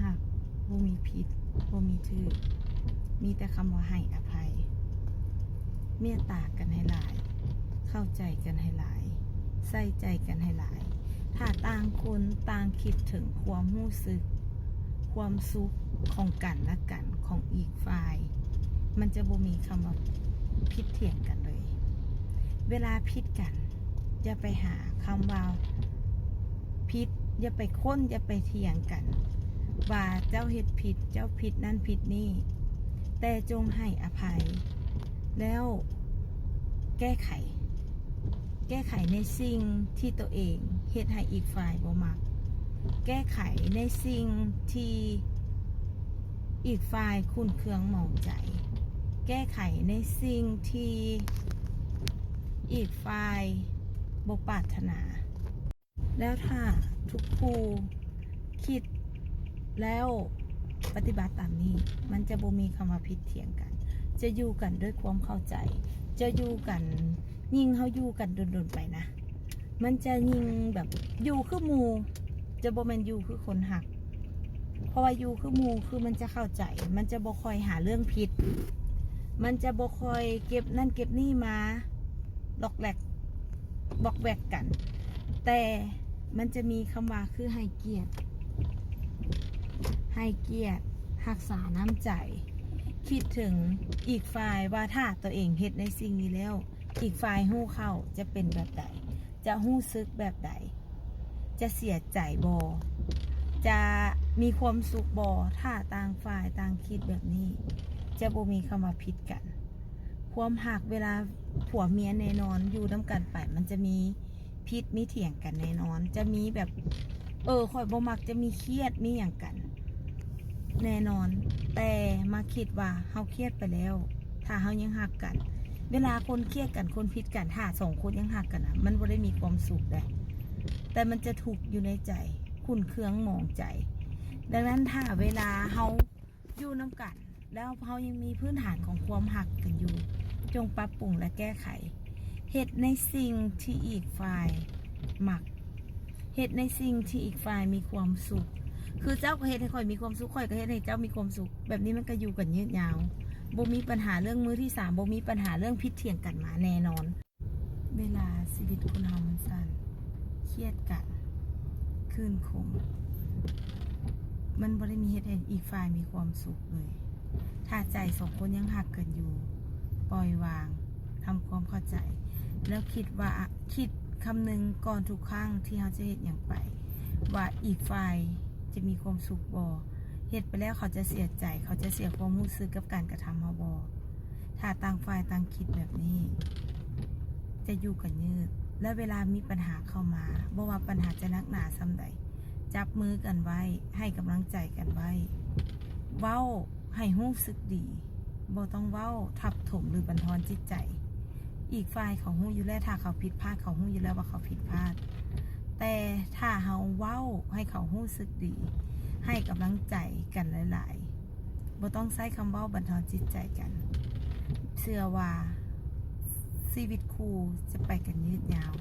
ຮັກ ບໍ່ມີຜິດ ບໍ່ມີຖືກ ມີແຕ່ຄຳວ່າໃຫ້ອະໄພ. ເມດຕາກັນໃຫ້ຫຼາຍ ເຂົ້າໃຈກັນໃຫ້ຫຼາຍ ໃສ່ໃຈກັນໃຫ້ຫຼາຍ. ຖ້າຕ່າງຄົນຕ່າງຄິດເຖິງຄວາມຮູ້ສຶກ ຄວາມສຸກຂອງກັນແລະກັນ ຂອງອີກຝ່າຍ, ມັນຈະບໍ່ມີຄຳວ່າຜິດຖຽງກັນເລີຍ. ເວລາຜິດກັນ ຢ່າໄປຫາຄຳວ່າຜິດ, ຢ່າໄປຄົ້ນ, ຢ່າໄປຖຽງກັນວ່າເຈົ້າເຮັດຜິດ, ເຈົ້າຜິດນັ້ນຜິດນີ້, ແຕ່ຈົ່ງໃຫ້ອະໄພ ແລ້ວແກ້ໄຂ, ແກ້ໄຂໃນສິ່ງທີ່ຕົວເອງເຮັດໃຫ້ອີກຝ່າຍບໍ່ມັກ, ແກ້ໄຂໃນສິ່ງທີ່ອີກຝ່າຍຂຸ້ນເຄືອງໝອງໃຈ, ແກ້ໄຂໃນສິ່ງທີ່ອີກຝ່າຍບໍ່ປາດຖະໜາ. ແລ້ວຖ້າທຸກຄູ່ຄິດແລ້ວປະຕິບັດຕາມນີ້, ມັນຈະບໍ່ມີຄຳວ່າຜິດຖຽງກັນ, ຈະຢູ່ກັນດ້ວຍຄວາມເຂົ້າໃຈ, ຈະຢູ່ກັນ, ຍິ່ງເຮົາຢູ່ກັນດົນໆໄປນະ, ມັນຈະຍິ່ງແບບຢູ່ຄືໝູ່, ຈະບໍ່ແມ່ນຢູ່ຄືຄົນຮັກ. ເພາະວ່າຢູ່ຄືໝູ່ ຄືມັນຈະເຂົ້າໃຈ, ມັນຈະບໍ່ຄ່ອຍຫາເລື່ອງຜິດ, ມັນຈະບໍ່ຄ່ອຍເກັບນັ້ນເກັບນີ້ມາລັອກແລັກ ບອກແວກກັນ, ແຕ່ມັນຈະມີຄຳວ່າຄືໃຫ້ກຽດ, ໃຫ້ກຽດ, ຮັກສານ້ຳໃຈ, ຄິດເຖິງອີກຝ່າຍວ່າຖ້າຕົວເອງເຮັດໃນສິ່ງນີ້ແລ້ວ ອີກຝ່າຍຮູ້ເຂົ້າຈະເປັນແບບໃດ, ຈະຮູ້ສຶກແບບໃດ, ຈະເສຍໃຈບໍ່, ຈະມີຄວາມສຸກບໍ່? ຖ້າຕ່າງຝ່າຍຕ່າງຄິດແບບນີ້ ຈະບໍ່ມີຄຳວ່າຜິດກັນ. ຄວາມຮັກເວລາຜົວເມຍແນ່ນອນ ຢູ່ນຳກັນໄປ ມັນຈະມີຜິດມີຖຽງກັນແນ່ນອນ, ຈະມີແບບ ເອີ ຂ້ອຍບໍ່ມັກ, ຈະມີຄຽດມີຫຍັງກັນແນ່ນອນ. ແຕ່ມາຄິດວ່າເຮົາຄຽດໄປແລ້ວ, ຖ້າເຮົາຍັງຮັກກັນ, ເວລາຄົນຄຽດກັນ, ຄົນຜິດກັນ, ຖ້າສອງຄົນຍັງຮັກກັນນະ, ມັນບໍ່ໄດ້ມີຄວາມສຸກເດ້, ແຕ່ມັນຈະທຸກຢູ່ໃນໃຈ, ຂຸ້ນເຄືອງໝອງໃຈ. ດັ່ງນັ້ນ ຖ້າເວລາເຮົາຢູ່ນຳກັນ ແລ້ວເຮົາຍັງມີພື້ນຖານຂອງຄວາມຮັກກັນຢູ່, ຈົ່ງປັບປຸງ ແລະ ແກ້ໄຂ. ເຮັດໃນສິ່ງທີ່ອີກຝ່າຍມັກ, ເຮັດໃນສິ່ງທີ່ອີກຝ່າຍມີຄວາມສຸກ. ຄືເຈົ້າກໍເຮັດໃຫ້ຂ້ອຍມີຄວາມສຸກ, ຂ້ອຍກໍເຮັດໃຫ້ເຈົ້າມີຄວາມສຸກ. ແບບນີ້ມັນກໍຢູ່ກັນຍືດຍາວ, ບໍ່ມີບັນຫາເລື່ອງມືທີສາມ, ບໍ່ມີບັນຫາເລື່ອງຜິດຖຽງກັນມາແນ່ນອນ. ເວລາຊີວິດຄົນເຮົາມັນສັ້ນ, ຄຽດກັນ, ຄື້ນຂົມ, ມັນບໍ່ໄດ້ມີເຮັດໃຫ້ອີກຝ່າຍມີຄວາມສຸກເລີຍ. ຖ້າໃຈສອງຄົນຍັງຮັກກັນຢູ່, ປ່ອຍວາງ, ທຳຄວາມເຂົ້າໃຈ, ແລ້ວຄິດວ່າ, ຄິດຄຳນຶງກ່ອນທຸກຄັ້ງທີ່ເຮົາຈະເຮັດຫຍັງໄປ, ວ່າອີກຝ່າຍຈະມີຄວາມສຸກບໍ່, ເຮັດໄປແລ້ວເຂົາຈະເສຍໃຈ, ເຂົາຈະເສຍຄວາມຮູ້ສຶກກັບການກະທຳເຮົາບໍ່. ຖ້າຕ່າງຝ່າຍຕ່າງຄິດແບບນີ້ ຈະຢູ່ກັນຍືດ ແລະ ເວລາມີບັນຫາເຂົ້າມາ, ບໍ່ວ່າບັນຫາຈະໜັກໜາສ່ຳໃດ, ຈັບມືກັນໄວ້, ໃຫ້ກຳລັງໃຈກັນໄວ້, ເວົ້າໃຫ້ຮູ້ສຶກດີ, ບໍ່ຕ້ອງເວົ້າທັບຖົມ ຫຼື ບັນທອນຈິດໃຈ. ອີກຝ່າຍເຂົາຮູ້ຢູ່ແລ້ວ, ຖ້າເຂົາຜິດພາດ, ເຂົາຮູ້ຢູ່ແລ້ວວ່າເຂົາຜິດພາດ. ແຕ່ຖ້າເຮົາເວົ້າໃຫ້ເຂົາຮູ້ສຶກດີ, ໃຫ້ກຳລັງໃຈກັນຫຼາຍໆ, ບໍ່ຕ້ອງໃຊ້ຄຳເວົ້າບັນທອນຈິດໃຈກັນ, ເຊື່ອວ່າຊີວິດຄູ່ຈະໄປກັນຍືດຍາວ.